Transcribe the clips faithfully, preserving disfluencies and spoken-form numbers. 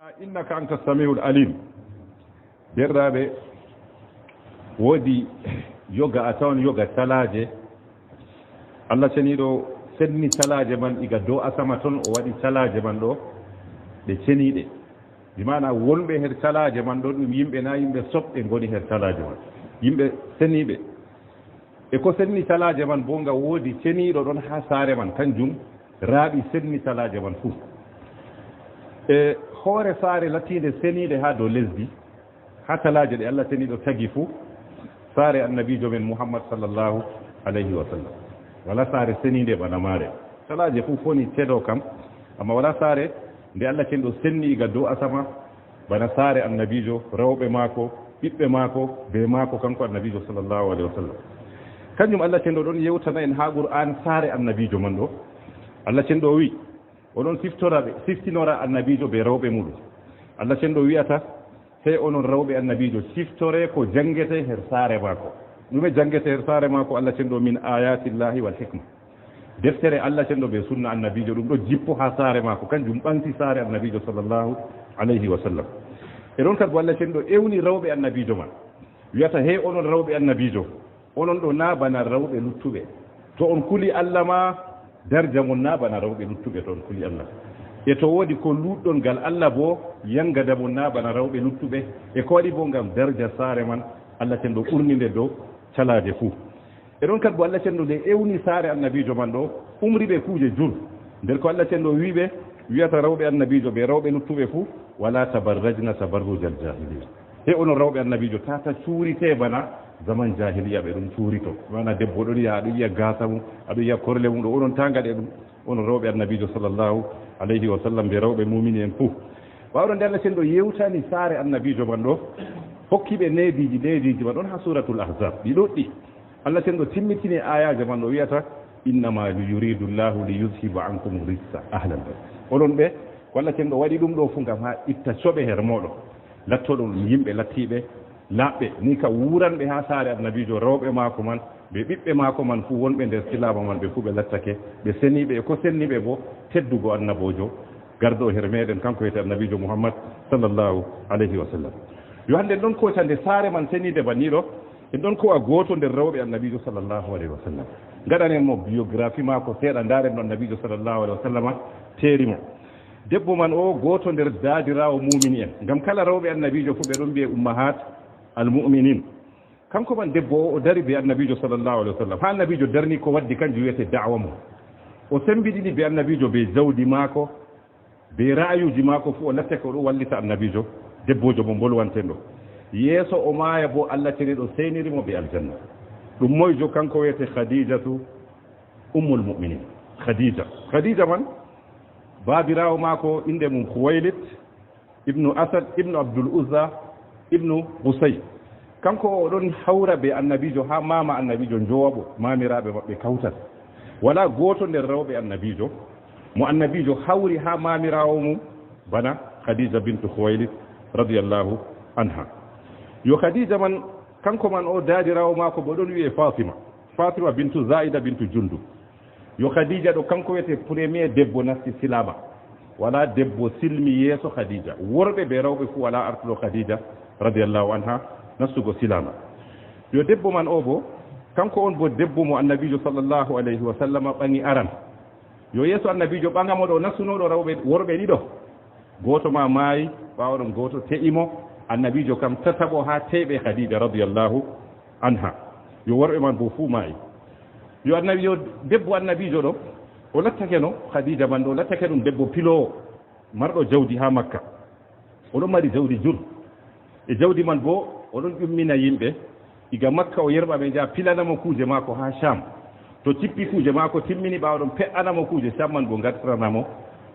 Innaka anta samiul alim. Deerɗaaɓe, woodi yoga a tawan yoga calaaje. Allah ceniiɗo senni calaaje man iga dow asama ton, o waɗi calaaje man ɗo ɗe ceniiɗe. Bi maana wonɓe her calaaje man ɗo ɗum yimɓe na yimɓe soɓɓe ngoni her calaaje man. Yimɓe seniiɓe. E ko senni calaaje man bo nga woodi ceniiɗo ɗon haa saare man, kanjum raaɓi senni calaaje man fuu. E hoore saare latiinde seniinde haa dow lesdi, haa calaaje ɗe Allah ceniiɗo tagi fuu, saare annabiijo men Muhammad sallallahu alayhi wa sallam. Wala saare seniinde bana maare. Calaaje fuu foni cedo kam, amma wala saare nde Allah ceniiɗo senni iga dow asama, bana saare annabiijo, rewɓe maako, ɓiɓɓe maako, be maako kanko annabiijo sallallahu alayhi wa sallam. Kanjum Allah ceniiɗo ɗon yewtana en haa Qur'an saare annabiijo man ɗo. Allah ceniiɗo wi, oɗon siftora ɓe, siftinora annabiijo be rewɓe muɗum. Allah ceniiɗo wi'ata, "Hey onon rewɓe annabiijo, siftore ko jangete her saare maako." Ɗume jangete her saare maako? Allah ceniiɗo, "Min ayatillahi wal hikma." Deftere Allah ceniiɗo be sunna annabiijo ɗum ɗo jippo haa saare maako, kanjum ɓanti saare annabiijo sallallahu alayhi wa sallam. E ɗon kadi bo Allah ceniiɗo ewni rewɓe annabiijo man, wi'ata, "Hey onon rewɓe annabiijo, onon ɗo na bana rewɓe luttuɓe. To on kuli Allah ma, darja mon na bana rewɓe luttuɓe to on kuli Allah. E to woodi ko luutɗon gal Allah bo, yangada mon na bana rewɓe luttuɓe." E ko waɗi bo ngam darja saare man, Allah ceniiɗo ɓurni nde dow calaaje fuu. E ɗon kadi bo Allah ceniiɗo nde ewni saare annabiijo man ɗo, umri ɓe kuuje jur. Nder ko Allah ceniiɗo wi'i ɓe, wi'ata rewɓe annabiijo be rewɓe luttuɓe fuu, "Wala tabarrajna tabarrujal jahiliya." Hey onon rewɓe annabiijo, tata cuurite bana zaman jahiliya ɓe ɗum cuurito. Maana debbo ɗon yi'a, aɗo yi'a gaasa mum, aɗo yi'a korle mum ɗo, onon ta ngaɗe ɗum. Onon rewɓe annabiijo sallallahu alayhi wa sallam be rewɓe mumini en fuu. Ɓaawo ɗon nde Allah ceniiɗo yewtani saare annabiijo man ɗo, hokki ɓe neediiji, neediiji man ɗon haa Suratul Ahzab. Ɗi ɗuɗɗi. Allah ceniiɗo timmitini ayaaje man o wi'ata, "Innama yuridu Allahu li yuzhiba ankum rijsa ahlal bayt." Onon ɓe, ko Allah ceniiɗo waɗi ɗum ɗo fuu ngam haa itta coɓe her mooɗon. Lattoɗon yimɓe lattiiɓe laaɓɓe, ni ka wuuranɓe haa saare annabiijo, rewɓe maako man, be ɓiɓɓe maako man fuu wonɓe nder silaama man, ɓe fuu ɓe lattake ɓe seniiɓe, e ko senni ɓe bo teddugo annaboojo garɗo her meeɗen, kanko wiyete annabiijo Muhammad sallallahu alayhi wa sallam. Yo hannde en ɗon koota nde saare man seniinde banni ɗo, en ɗon kowa gooto nder rewɓe annabiijo sallallahu alayhi wa sallam. Ngaɗanen mo biographie maako seeɗa, ndaaren no annabiijo sallallahu alayhi wa sallam teeri mo. Debbo man o gooto nder daadiraawo mumini en, ngam kala rewɓe annabiijo fuu ɓe ɗon mbi'e ummahat al-mu'minin. Kanko man debbo o, o dari be annabiijo sallallahu alayhi wa sallam. Haa annabiijo darni ko waddi kanjum wiyete da'wa mum. O sembiɗini be annabiijo be jawdi maako, be ra'ayuuji maako fuu, o lattake o ɗo wallita annabiijo, debboojo mo mbolwantenɗo. Yeeso o maaya bo Allah ceniiɗo seeniri mo be aljanna. Ɗum moyjo? Kanko wiyete Khadijatu ummul mu'minin. Khadija. Khadija man, baabiraawo maako innde mum Khuwaylid, ibnu Asad, ibnu Abdul Uzza, ibnu Qusay. Kanko o ɗon hawra be annabiijo haa maama annabiijo njowaɓo, maamiraaɓe maɓɓe kawtal. Walaa gooto nder rewɓe annabiijo mo annabiijo hawri haa maamiraawo mum bana Khadija bintu Khuwaylid radiyallahu anha. Yo Khadija man, kanko man o daadiraawo maako bo ɗon wi'e Fatima. Fatima bintu Zaida bintu Jundub. Yo Khadija ɗo, kanko wiyete premier debbo nasti silaama. Walaa debbo silmi yeeso Khadija. Worɓe be rewɓe fuu walaa artuɗo Khadija radiyallahu anha nastugo silaama. Yo debbo man o bo, kanko on bo debbo mo annabiijo sallallahu alayhi wa sallama ɓaŋi aran. Yo yeeso annabiijo ɓaŋa mo ɗo, nastunoɗo rewɓe, worɓe ɗiɗo. Gooto ma maayi, ɓaawo ɗon gooto te'i mo. Annabiijo kam tataɓo haa teyɓe Khadija radiyallahu anha. Yo worɓe man bo fuu maayi. Yo annabi, yo debbo annabiijo ɗo, o lattake no Khadija man ɗo, o lattake ɗum debbo piloowo, marɗo jawdi haa Makka. O ɗon mari jawdi jur. E jawdi man bo, o ɗon ƴummina yimɓe. Iga Makka o yerɓa ɓe njaha pilana mo kuuje maako haa Sham. To cippi kuuje maako timmini, ɓaawo ɗon pe'ana mo kuuje Sham man bo ngartirana mo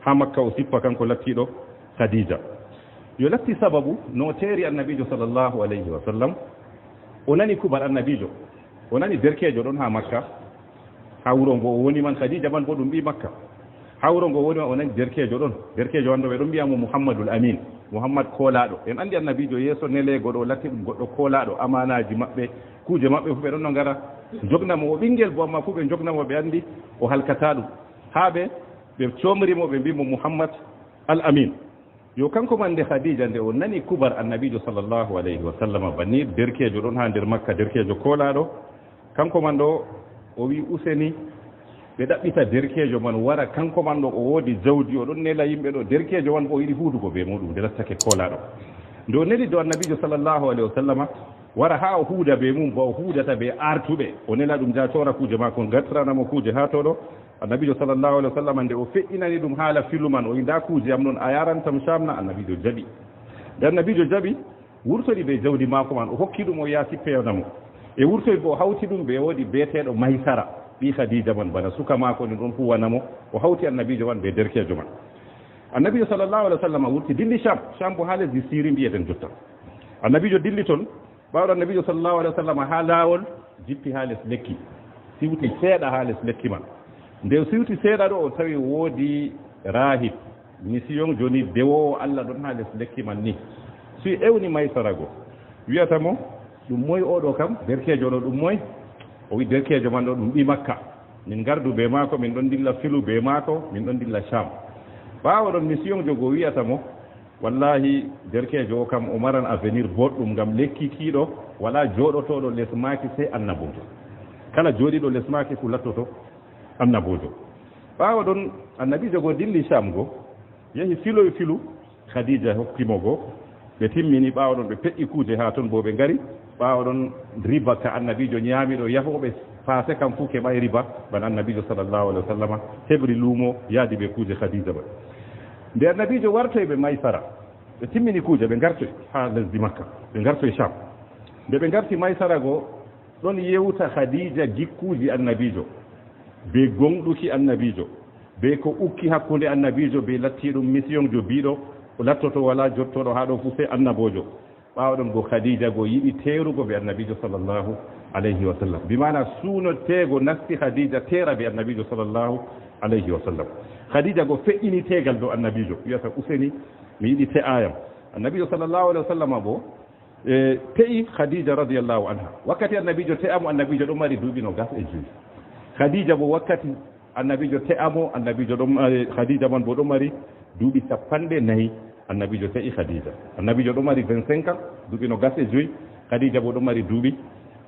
haa Makka o sippa kanko lattiiɗo Khadija. Yo latti sababu no o teeri annabiijo sallallahu alayhi wa sallam. O nani kubar annabiijo. O nani derkeejo ɗon haa Makka. Haa wuro ngo o woni man, Khadija man bo ɗum ɓii Makka. Haa wuro ngo o woni man, o nani derkeejo ɗon. Derkeejo man ɗo ɓe ɗon mbi'a mo Muhammadul Amin. Muhammad koolaaɗo. En anndi annabiijo yeeso neleego ɗo latti ɗum goɗɗo koolaaɗo. Amaanaaji maɓɓe, kuuje maɓɓe fuu ɓe ɗon no ngara njogna mo. O ɓinngel bo, amma fuu ɓe njogna mo, ɓe anndi o halkataa ɗum. Haa ɓe, ɓe coomri mo, ɓe mbii mo Muhammad al Amin. Yo kanko man nde Khadija, nde o nani kubar Annabiijo sallallahu alayhi wa sallama, banni derkeejo ɗon haa nder Makka, derkeejo koolaaɗo, kanko man ɗo, o wi'i, "Useni, ɓe ɗaɓɓita derkeejo man wara, kanko man ɗo, o woodi jawdi, o ɗon nela yimɓe ɗo, derkeejo man bo o yiɗi huudugo bee muuɗum, nde lattake koolaaɗo." Nde o neli dow Annabiijo sallallahu alayhi wa sallama, wara haa o huuda bee mum, ba o huudata bee aartuɓe, o nela ɗum ja coora kuuje maako, ngatrana mo kuuje haa to ɗo. Annabiijo sallallahu alayhi wa sallam, nde o fe'inani ɗum haala filu man, o wi'i, "Ndaa kuuje am non, a yaarantam Sham na?" Annabiijo jaɓi. Nde Annabiijo jaɓi, wurtori bee jawdi maako man, o hokki ɗum, o yaasi pewna mo. E wurtori bo, o hawti ɗum bee, woodi beeteeɗo Maysara, ɓii Khadija man, bana suka maako nden ɗon huwana mo. O hawti Annabiijo man bee derkeejo man. Annabiijo sallallahu alayhi wa sallam wurti, dilli Sham. Sham bo haa lesdi Siri mbi'eten jotta. Annabiijo dilli ton, ɓaawo Annabiijo sallallahu alayhi wa sallam haa laawol, jippi haa les lekki, siwti seeɗa haa les lekki man. Nde o siwti seeɗa ɗo, o tawi woodi rahib, mission, jooni dewoowo Allah ɗon haa les lekki man ni. Si ewni Maysara go, wi'ata mo, "Ɗum moy oo ɗo kam? Derkeejo ɗo ɗum moy?" O wi'i, "Derkeejo man ɗo ɗum ɓii Makka. Min ngardu bee maako, min ɗon dilla filu bee maako, min ɗon dilla Sham." Ɓaawo ɗon, mission jo go wi'ata mo, "Wallahi, derkeejo o kam, o maran avenir boɗɗum, ngam lekki kiiɗo walaa jooɗotooɗo les maaki sey annaboojo. Kala jooɗiiɗo les maaki fu lattoto annaboojo." Ɓaawo ɗon, Annabiijo go dilli Sham go, yehi filoy filu, Khadija hokki mo go. Ɓe timmini, ɓaawo ɗon ɓe peƴƴi kuuje haa ton, bo ɓe ngari. Ɓaawo ɗon, riba ka Annabiijo nyaami ɗo, yahooɓe faase kam fuu keɓaay riba, bana Annabiijo sallallahu alayhi wa sallama heɓri luumo, yaadi bee kuuje Khadija man. Nde Annabiijo wartoy ɓe Maysara, ɓe timmini kuuje, ɓe ngartoy haa lesdi Makka, ɓe ngartoy Sham. Nde ɓe ngarti Maysara go, ɗon yewta Khadija gikkuuji Annabiijo, bee goŋɗuki Annabiijo, bee ko ukki hakkunde Annabiijo bee lattiiɗum mission jo biiɗo o lattoto, walaa jottooɗo haa ɗo fuu sey annaboojo. Ɓaawo ɗon go, Khadija go yiɗi teerugo bee Annabiijo sallallahu alayhi wa sallam. Bi maana suuno teego nasti Khadija teera bee Annabiijo sallallahu alayhi wa sallam. Khadija go feƴƴini teegal dow Annabiijo, wi'ata, "Useni, mi yiɗi te'aayam." Annabiijo sallallahu alayhi wa sallam bo, e, te'i Khadija radiyallahu anha. Wakkati Annabiijo te'a mo, Annabiijo ɗon mari duuɓi noogas e jowi. Khadija bo wakkati Annabiijo te'a mo, Annabiijo ɗon, eh, Khadija man bo ɗon mari duuɓi cappanɗe nayi. Annabiijo te'i Khadija. Annabiijo ɗon mari vingt-cinq ans, duuɓi noogas e jowi. Khadija bo ɗon mari duuɓi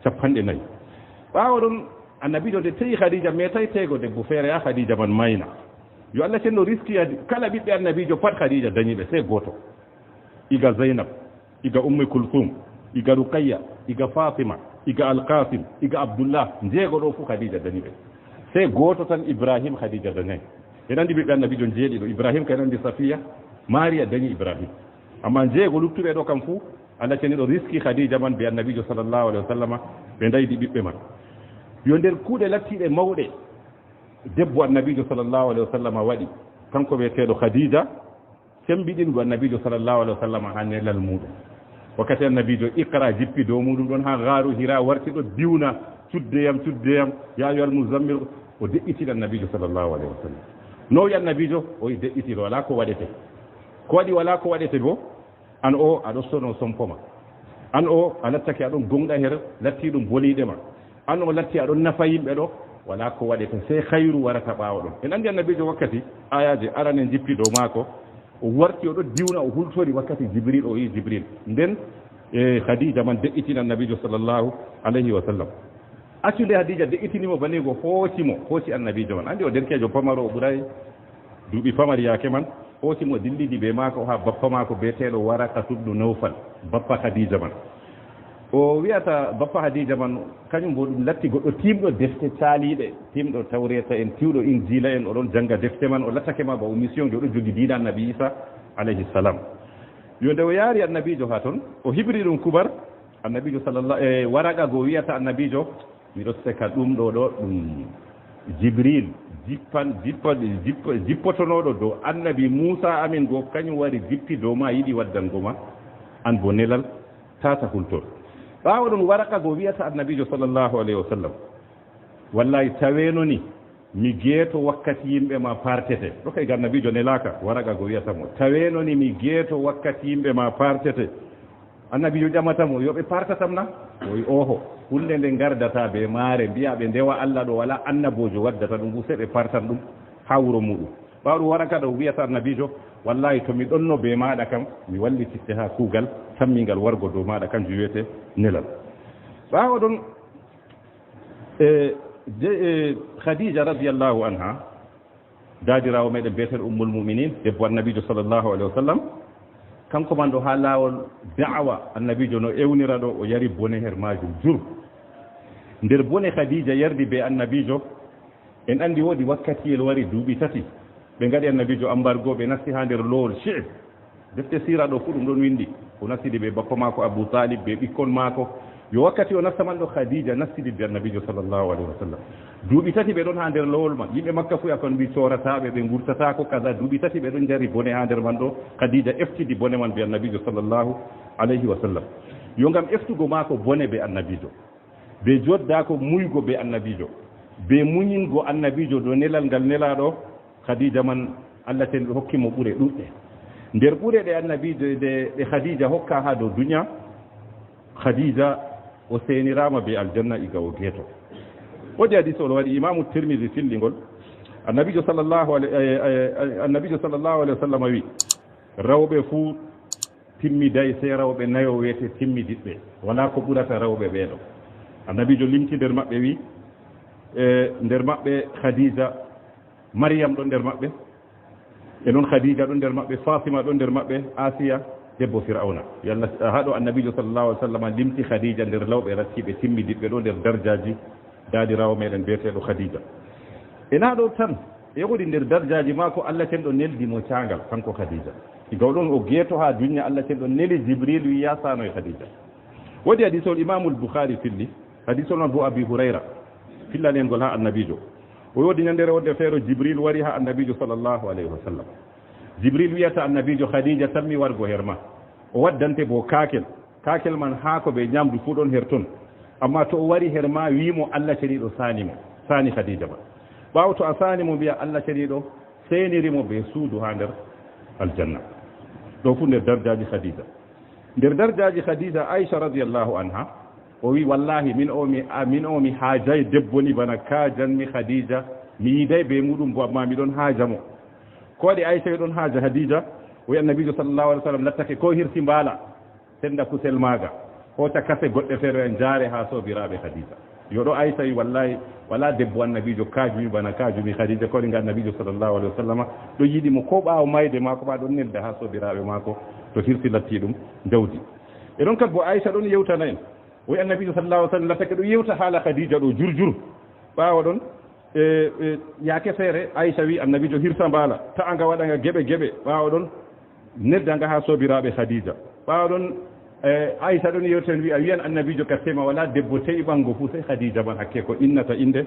cappanɗe nayi. Ɓaawo ɗon, Annabiijo nde te'i Khadija, meetay teego debbo feere haa Khadija man mayna. Yo Allah cenno riski adi-, kala ɓiɓɓe Annabiijo pat Khadija danyi ɓe, sey gooto. Iga Zainab, iga Ummi Kulthum, iga Ruqayya, iga Fatima, iga Al-Qasim, iga Abdullah, njeego ɗo fuu Khadija danyi ɓe. Sey gooto tan Ibrahim Khadija danyaay. En anndi ɓiɓɓe Annabiijo njeeɗiɗo, Ibrahim ka en anndi Safiya, Mariya danyi Ibrahim. Ammaa njeego luttuɓe ɗo kam fuu, Allah ceniiɗo riski Khadija man bee Annabiijo sallallahu alayhi wa sallama, ɓe ndaydi ɓiɓɓe man. Yo nder kuuɗe lattiiɗe mawɗe debbo Annabiijo sallallahu alayhi wa sallama waɗi, kanko wi'eteeɗo Khadija, sembiɗingo Annabiijo sallallahu alayhi wa sallam haa nelal muuɗum. Wakkati Annabiijo Iqra jippi dow muuɗum ɗon haa gaaru Hira, warti ɗo diwna, "Cudde yam, cudde yam, yaa ayyuhal muzzammil," o de'itini Annabiijo sallallahu alayhi wa sallam. No o wi'i Annabiijo? O wi'i, "De'itiro, walaa ko waɗete." Ko waɗi walaa ko waɗete bo? An o, a ɗon sono sompo ma. An o, a lattake a ɗon goŋɗa her lattiiɗum boliiɗe ma. An o latti a ɗon nafa yimɓe ɗo, walaa ko waɗete, sey hayru warata ɓaawo ɗon. En anndi Annabiijo wakkati aayaaje arane njippi dow maako, o warti o ɗon diwna, o hultori wakkati Jibril, o yi'i Jibril. Nden, e, Khadija man de'itini Annabiijo sallallahu alayhi wa sallam. Accu nde Khadija de'itini mo banni go, hooci mo, hooci Annabiijo man. Anndi o derkeejo pamaro, o ɓuraay duuɓi pamari yaake man, hooci mo dillidi bee maako haa bappa maako bi'eteeɗo Waraqatu ibnu Nawfal, bappa Khadija man. O wi'ata bappa Khadija man, kañum boo ɗum latti goɗɗo tiimɗo defte caaliiɗe, tiimɗo Tawreeta en, tiiɗo Injiila en, o ɗon jannga defte man, o lattake ma ba o mission jo, o ɗon jogi diina Annabi Iisa alayhi salam. Yo nde o yaari Annabiijo haa ton, o hibri ɗum kubar, Annabiijo sallallahu, e Waraqa go wi'ata Annabiijo, "Miɗo seka ɗum ɗo ɗo, ɗum Jibril jippan-, jippa-, jippo-, jippotonooɗo dow Annabi Muusa amin go, kañum wari jippi dow ma, yiɗi waddango ma, an bo nelal, tata hultor." Ɓaawo ɗum Waraqa go wi'ata Annabiijo sallallahu alayhi wa sallam, "Wallahi, taweeno ni mi geeto wakkati yimɓe ma partete." Ɗo kay ga Annabiijo nelaaka, Waraqa go wi'ata mo, "Taweeno ni mi geeto wakkati yimɓe ma partete." Annabiijo ƴamata mo, "Yo ɓe partatam na?" O wi'i, "Ooho, huunde nde ngardata bee maare, mbi'a ɓe ndewa Allah ɗo, walaa annaboojo waddata ɗum, useni ɓe partan ɗum haa wuro muuɗum." Ɓaawo ɗum Waraqa ɗo wi'ata Annabiijo, Wallahi, to mi ɗonno be maaɗa kam, mi wallititte haa kuugal sammingal wargo dow maaɗa, kanjum wi'ete nelal. Ɓaawo ɗon, e, je-, e, Khadija radiyallahu anha, daadiraawo meɗen biyeteeɗo Ummul Mu'minin, debbo Annabiijo sallallahu alaihi wasallam, kanko man ɗo haa laawol da'awa Annabiijo no ewnira ɗo, o yari bone her maajum jur. Nder bone Khadija yardi be Annabiijo, en anndi woodi wakkatiyel wari duuɓi tati, ɓe ngaɗi Annabiijo ambargo, ɓe nasti haa nder lowol Shi'b. Defte siira ɗo fuu ɗum ɗon winndi. O nastidi be bappa maako Abu Talib, be ɓikkon maako. Yo wakkati o nasta man ɗo, Khadija nastidi be Annabiijo sallallahu alaihi wasallam. Duuɓi tati ɓe ɗon haa nder lowol man. Yimɓe Makka fuu yakon mbi coorataa ɓe, ɓe ngurtataako kaza. Duuɓi tati ɓe ɗon njari bone haa nder man ɗo. Khadija eftidi bone man be Annabiijo sallallahu alaihi wasallam. Yo ngam eftugo maako bone be Annabiijo, be joddaako muygo be Annabiijo, be munyingo Annabiijo dow nelal ngal nelaaɗo, Khadija man, Allah cenɗo hokki mo ɓure ɗuɗɗe. Nder ɓure ɗe Annabiijo, ɗe, ɗe Khadija hokka haa dow duniya, Khadija o seeniraama be aljanna iga o geeto. Woodi hadis o waɗi, Imaamu Tirmidhi fillingol. Annabiijo sallallahu alaihi, eh, eh, eh, Annabiijo sallallahu alaihi wasallam wi, "Rewɓe fuu timmiday, sey rewɓe nayo wi'ete timmidiɓɓe. Walaa ko ɓurata rewɓe ɓee ɗo." Annabiijo limti nder maɓɓe wi, eh, nder maɓɓe Khadija, Maryam ɗon nder maɓɓe. E non Khadija ɗon nder maɓɓe, Fatima ɗon nder maɓɓe, Asiya, debbo Fir'auna. Yalla, haa ɗo Annabiijo sallallahu alaihi wasallam limti Khadija nder lawɓe rattiɓe timmidiɓɓe ɗo nder darjaaji daadiraawo meɗen biyeteeɗo Khadija. E naa ɗo tan, e woodi nder darjaaji maako Allah cenɗo neldi mo caangal, kanko Khadija. Iga o ɗon o geeto haa duniya, Allah cenɗo neli Jibril wi ya saano e Khadija. Woodi hadisol Imamul Bukhari filli, hadisol on bo Abi Hurayra, fillanengol haa Annabiijo. O woodi nyandere wonde feere Jibril wari haa Annabiijo sallallahu alaihi wasallam. Jibril wi'ata Annabiijo, "Khadija tammi wargo her ma." O waddante bo kaakel. Kaakel man haako be nyamdu fuu ɗon her ton. Amma to o wari her ma, wi'i mo Allah ceniiɗo saani mo, saani Khadija ma. Ɓaawo to a saani mo, mbi'a Allah ceniiɗo seeniri mo be suudu haa nder aljanna. Ɗo fuu nder darjaaji Khadija. Nder darjaaji Khadija, Aisha radiyallahu anha, o wi, "Wallahi, min o mi, a, min o mi haajay debbo ni bana ka janmi Khadija, mi yiday be muɗum bo, amma mi ɗon haaja mo." Ko waɗi Aisha ɗon haaja Khadija? O wi Annabiijo sallallahu alaihi wasallam lattake ko hirsi mbaala, senda kusel maaga, hooca kase goɗɗe feere, njaare haa soobiraaɓe Khadija. Yo ɗo Aisha wi, "Wallahi, wala debbo Annabiijo kaajumi bana kaajumi Khadija." Ko waɗi nga Annabiijo sallallahu alaihi wasallam ɗo yiɗi mo, ko ɓaawo mayde maako ma ɗon nelda haa soobiraaɓe maako to hirsi latti ɗum jawdi. E ɗon kat bo Aisha ɗon yewtana en. O wi Annabiijo sallallahu alaihi wasallam lattake ɗo yewta haala Khadija ɗo jurjur. Ɓaawo ɗon, e, e, yaake feere, Aisha wi Annabiijo hirsa mbaala, ta'a nga, waɗa nga geɓe geɓe. Ɓaawo ɗon, nedda nga haa soobiraaɓe Khadija. Ɓaawo ɗon, e, Aisha ɗon yewta en, wi a wi'an Annabiijo ka tema wala debbo te'i ɓango fuu sai Khadija man, hakke ko innata innde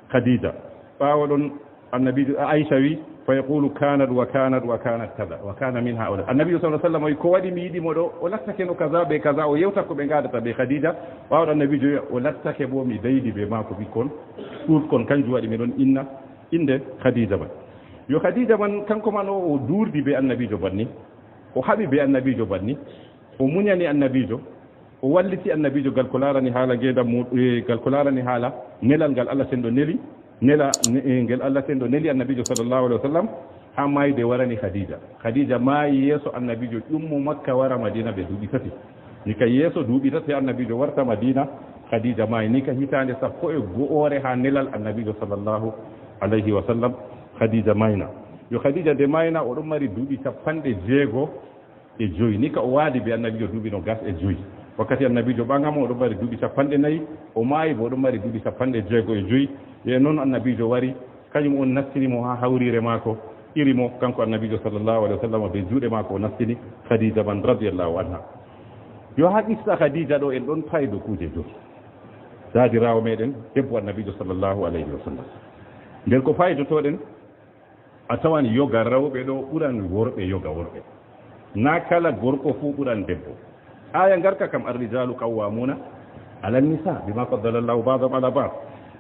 Khadija. Ɓaawo ɗon, Annabiijo, Aisha wi, "Fa yaqulu kanat wa kanat wa kanat kaza, wa kana min haula." Annabiijo sallallahu alaihi wasallam wi, "Ko waɗi mi yiɗi mo ɗo? O lattake no kaza be kaza." O yewta ko ɓe ngaadata be Khadija. Ɓaawo ɗon Annabiijo wi, "O lattake bo mi daydi be maako ɓikkon ɗuuɗkon, kanjum waɗi mi ɗon inna innde Khadija man." Yo Khadija man, kanko man o, o duurdi be Annabiijo banni. O haɓi be Annabiijo banni. O munyani Annabiijo. O walliti Annabiijo gal ko laarani haala ngeendam mu-, e, gal ko laarani haala nelal ngal Allah cenɗo neli, nela, ne-, e, ngel Allah cenɗo neli Annabiijo sallallahu alaihi wasallam, haa maayde warani Khadija. Khadija maayi yeeso Annabiijo ƴummo Makka wara Madina be duuɓi tati. Ni ka yeeso duuɓi tati Annabiijo warta Madina, Khadija maayi. Ni ka hitaande sappo e go'oore haa nelal Annabiijo sallallahu alaihi wasallam, Khadija maayna. Yo Khadija nde maayna, o ɗon mari duuɓi capanɗe jeego e joyi. Ni ka o waadi be Annabiijo duuɓi nogas e joyi. Wakkati Annabiijo ɓaŋamo, o ɗon mari duuɓi capanɗe nayi, o maayi bo, o ɗon mari duuɓi capanɗe jeego e joyi. E non Annabiijo wari, kañum on nastini mo haa hawriire maako, iri mo, kanko Annabiijo sallallahu alaihi wasallam, be juuɗe maako, o nastini Khadija man radiyallahu anha. Yo haa qissa Khadija ɗo, en ɗon faydo kuuje joyi. Daadiraawo meɗen, debbo Annabiijo sallallahu alaihi wasallam. Nder ko faydotoɗen, a tawan yoga rewɓe ɗo ɓuran worɓe yoga worɓe. Na kala gorko fuu ɓuran debbo. Aya ngarka kam, "Ar-rijalu qawwamuna ala nisa bima faddala Allahu ba'dahum ala ba'd."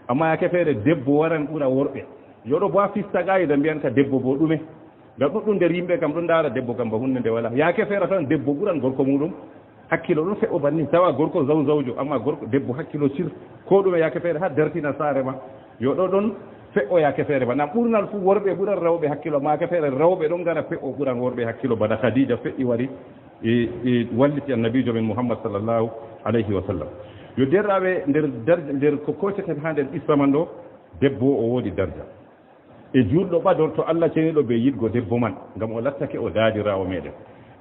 Amma yaake feere debbo waran ɓura worɓe. Yo ɗo bo a fista qaayida mbiyan ka debbo bo ɗume? Ngam ɗuɗɗum nder yimɓe kam ɗon ndaara debbo kam ba hunde nde wala. Yaake feere tan debbo ɓuran gorko muɗum. Hakkilo ɗon fe'o banni, tawa gorko zawzawjo, amma gorko, debbo hakkilo cir. Ko ɗume yaake feere haa dartina saare ma. Yo ɗo ɗon fe'oyaake feere ba. Nam ɓurnal fuu worɓe ɓuran rewɓe hakkilo, maake feere rewɓe ɗon ngara fe'o ɓuran worɓe hakkilo. Bana Khadija fe'i wari, e, e, walliti Annabiijo men Muhammad sallallahu alayhi wa sallam. Yo deerɗaaɓe, nder dar-, nder ko kooceten haa nder qissa man ɗo, debbo o woodi darja. E juulɗo ɓadorto Allah ceniɗo be yiɗgo debbo man, ngam o lattake o daadiraawo meɗen.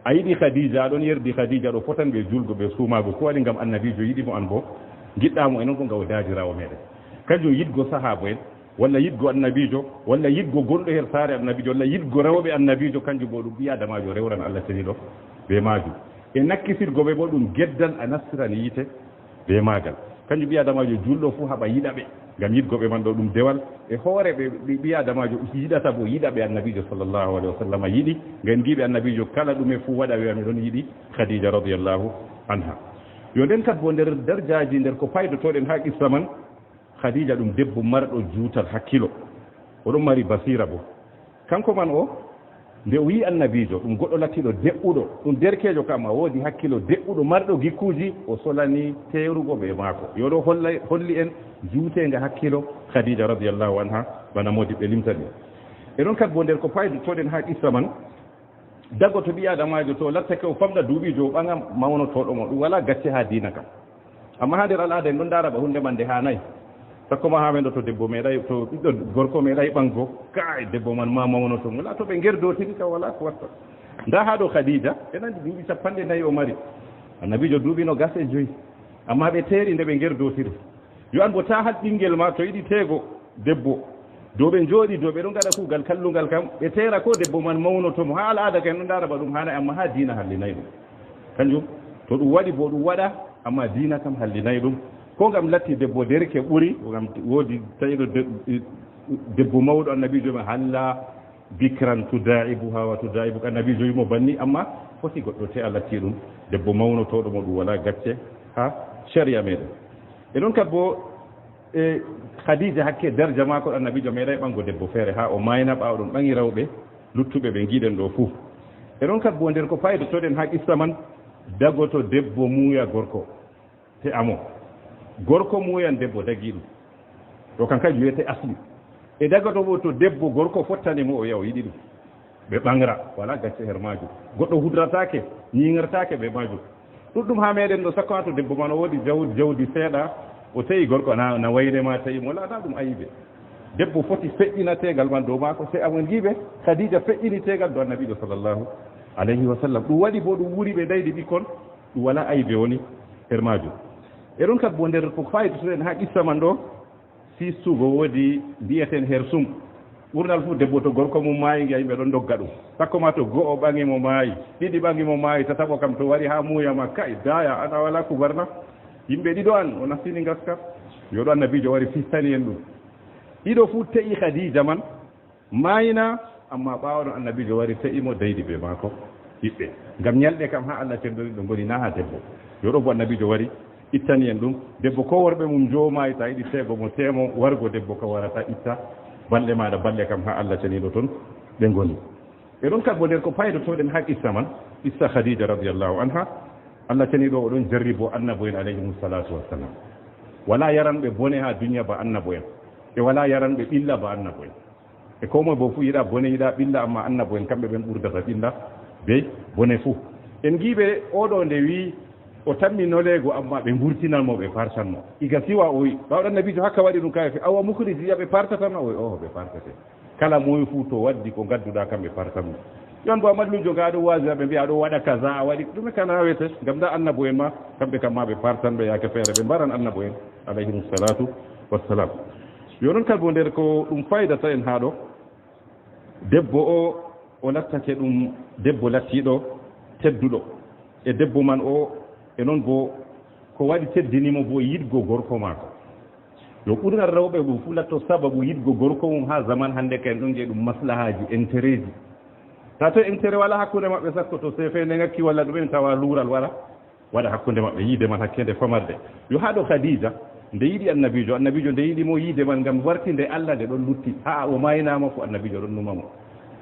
A yiɗi Khadija, a ɗon yerdi Khadija, ɗo fotan be juulgo be suumaago. Ko waɗi? Ngam Annabiijo yiɗi mo, an bo ngiɗɗa mo, e non ko nga o daadiraawo meɗen. Kanjum yiɗgo sahaabo en, walla yiɗgo Annabiijo, walla yiɗgo gonɗo her saare Annabiijo, walla yiɗgo rewɓe Annabiijo, kanjum bo ɗum ɓii Adamaajo rewran Allah ceniɗo be maajum. E nakkisirgo ɓe bo ɗum geddal a nastiran yiite be maagal. Kanjum ɓii Adamaajo juulɗo fuu haɓa yiɗa ɓe, ngam yiɗgo ɓe man ɗo ɗum dewal. E hoore ɓe, ɓi-, ɓii Adamaajo yiɗata bo yiɗa ɓe Annabiijo sallallahu alayhi wa sallam yiɗi. Ngam ngiiɓe Annabiijo kala ɗume fuu waɗa wi'a mi ɗon yiɗi Khadija radiyallahu anha. Yo nden kat bo nder darjaaji, nder ko paydotooɗen haa qissa man, Khadija ɗum debbo marɗo juutal hakkilo. O ɗon mari basiira bo. Kanko man o, nde o yi'i Annabiijo, ɗum goɗɗo lattiɗo de'uɗo, ɗum derkeejo kam, a woodi hakkilo, de'uɗo, marɗo gikkuuji, o solani teerugo be maako. Yo ɗo holla-, holli en juuteenga hakkilo Khadija radiyallahu anha, bana moodiɓɓe limta ɗum. E ɗon kat bo nder ko paydotooɗen haa qissa man, dago to ɓii Adamaajo to lattake o famɗa duuɓiijo, o ɓaŋa mawnotooɗo mo, ɗum walaa gacce haa diina kam. Amma haa nder al'aada en ɗon ndaara ba huunde man nde haanaay. Sakko ma haa men ɗo to debbo meeɗay, to ɓiɗɗo gorko meeɗay ɓaŋgo, kaay, debbo man ma mawnoto mo. Laa to ɓe ngerdootiri kam walaa ko watta. Ndaa haa ɗo Khadija, en anndi duuɓi cappanɗe nayi o mari. Annabiijo duuɓi nogas e joyi. Amma ɓe teeri nde ɓe ngerdootiri. Yo an bo taa haɗ ɓinngel ma to yiɗi teego debbo. Dow ɓe njooɗi, dow ɓe ɗon ngaɗa kuugal kallungal kam, ɓe teera ko debbo man mawnoto mo. Haa al'aada kam en ɗon ndaara ba ɗum haanaay, amma haa diina hallinay ɗum. Kanjum, to ɗum waɗi bo ɗum waɗa, amma diina kam hallinay ɗum. Ko ngam latti debbo derke ɓuri, ko ngam woodi tawiɗo de-, debbo mawɗo Annabiijo ma halla bikran tudaa'ibuha wa tudaa'ibuka, Annabiijo wi'i mo banni, amma foti goɗɗo te'a latti ɗum debbo mawnotooɗo mo ɗum walaa gacce haa shari'a meeɗen. E ɗon kat bo, e Khadija hakke darja maako, Annabiijo meeɗay ɓaŋgo debbo feere haa o maayna, ɓaawo ɗon ɓaŋi rewɓe luttuɓe ɓe ngiɗen ɗo fuu. E ɗon kat bo nder ko paydotooɗen haa qissa man, dagoto debbo muuya gorko, te'a mo. Gorko muuyan debbo, dagi ɗum. Ɗo kam kanjum wi'ete asli. E dagoto bo to debbo gorko fottani mo, o yaha o yiɗi ɗum. Ɓe ɓaŋra, walaa gacce her maajum. Goɗɗo hudrataake, nyiŋartaake be maajum. Ɗuɗɗum haa meeɗen ɗo, sakko haa to debbo man o woodi jaw-, jawdi seeɗa, o te'i gorko na, na wayre ma te'i mo, laataa ɗum ayibe. Debbo foti feƴƴina teegal man dow maako, te'a mo. En ngi'i ɓe, Khadija feƴƴini teegal dow Annabiijo sallallahu alayhi wa sallam. Ɗum waɗi bo ɗum wuri ɓe daydi ɓikkon, ɗum walaa ayibe woni her maajum. E ɗon kat bo nder ko faayitotoɗen haa qissa man ɗo, fiistugo woodi mbi'eten her sum. Ɓurnal fuu debbo to gorko mum maayi, ngi'a yimɓe ɗon ndogga ɗum. Sakko ma to go'o ɓaŋi mo maayi, ɗiɗi ɓaŋi mo maayi, tataɓo kam to wari haa muuya ma, ka'i, daaya, an a walaa kubar na? Yimɓe ɗiɗo an, o nastini ngaska. Yo ɗo Annabiijo wari fiistani en ɗum. Ɗiɗo fuu te'i Khadija man, maayna, amma ɓaawo ɗon Annabiijo wari te'i mo daydi be maako ɓiɓɓe. Ngam nyalɗe kam haa Allah cenndori ɗo ngoni, naa haa debbo. Yo ɗo bo Annabiijo wari ittani en ɗum. Debbo ko worɓe mum njoomaayi, ta yiɗi teego mo, tee mo, wargo debbo ka warata itta balɗe maaɗa, balɗe kam haa Allah ceniiɗo ton ɗe ngoni. E ɗon kat bo nder ko paydotooɗen haa qissa man, qissa Khadija radiyallahu anha, Allah ceniiɗo o ɗon jarribo annabo'en alayhimu salatu wassalam. Walaa yaranɓe bone haa duniya ba annabo'en. Ɓe walaa yaranɓe ɓilla ba annabo'en. E koo moy boo fuu yiɗaa bone, yiɗaa ɓilla, ammaa annabo'en kamɓe ɓen ɓurdata ɓilla bee bone fuu. En ngi'i ɓe, oo ɗoo nde wi'i o tammi noleego, ammaa ɓe mburtinan mo, ɓe partan mo. Iga siwa o wi'i, ɓaawo ɗon Nabiijo haka waɗi ɗum kaye fe, "Awa mukhriji, ya ɓe partatama?" O wi'i, "Ooho, ɓe partate. Kala moy fuu to waddi ko ngadduɗaa kam, ɓe partan mo." Yon bo a mallujo ga ɗo waazi, ɓe mbi'a a ɗo waɗa kaza, a waɗi ɗume ka naawete, ngam ndaa annabo'en ma, kamɓe kam ma ɓe partan ɓe yaake feere, ɓe mbaran annabo'en, alayhimu salatu wassalam. Yo non kadi bo nder ko ɗum faydata en haa ɗo, debbo o, o lattake ɗum debbo lattiiɗo tedduɗo. E debbo man o, e non bo ko waɗi teddini mo bo yiɗgo gorko maako. Yo ɓurnal rewɓe ɗum fuu latto sababu yiɗgo gorko mum haa zaman hannde kay en ɗon ngi'a ɗum maslahaaji, intérêtji. Taa to intérêt wala hakkunde maɓɓe sakko to seefe nde ngakki walla ɗumen tawa luural wara. Waɗa hakkunde maɓɓe yiide man hakkeende famarde. Yo haa ɗo Khadija, nde yiɗi Annabiijo, Annabiijo nde yiɗi mo yiide man ngam warti nde Allah nde ɗon lutti. Haa o maaynaama fu Annabiijo ɗon numa mo.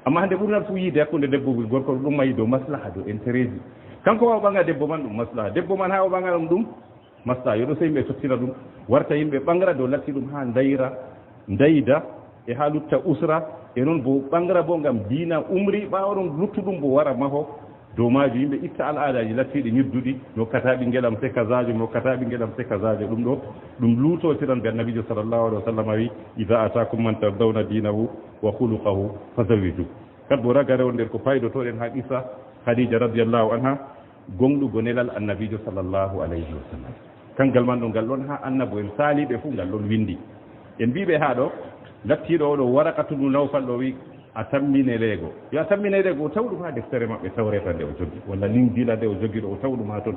Amma hannde ɓurnal fuu yiide hakkunde debbo e gorko ɗum mayi dow maslaha, dow intérêtji. Kanko ma o ɓaŋa debbo man ɗum maslaha. Debbo man haa o ɓaŋa ɗum ɗum maslaha. Yo ɗo sey yimɓe sottina ɗum, warta yimɓe ɓaŋra dow latti ɗum haa ndayra, ndayda, E haa lutta usra, e noon bo ɓangra bo ngam diina umri, ɓaawo ɗon luttuɗum bo wara maho dow maaju. Yimɓe itta al'aadaaji lattiiɗi nyidduɗi, mi hokkata ɓinngel am se kazaajo, mi hokkata ɓinngel am se kazaajo. Ɗum ɗo, ɗum luutootiran be Annabiijo sallallahu alaihi wasallam wi, "Idha atakum man tardawna dinahu wa khuluquhu fazawwiju." Kat bo ragare on nder ko paydotoɗen haa qissa Khadija radiyallahu anha, gonɗugo nelal Annabiijo sallallahu alaihi wasallam. Kangal man ɗo ngal ɗon haa annabo en saaliɓe fuu ngal ɗon windi. En mbiiɓe haa ɗo, lattiiɗo o ɗo Waraqatu bnu Nawfal ɗo wi, "A tammi neleego." Yo a tammi neleego, o tawi ɗum haa deftere maɓɓe Tawreeta nde o jogi, walla Linjiila nde o jogi ɗo, o tawi ɗum haa ton.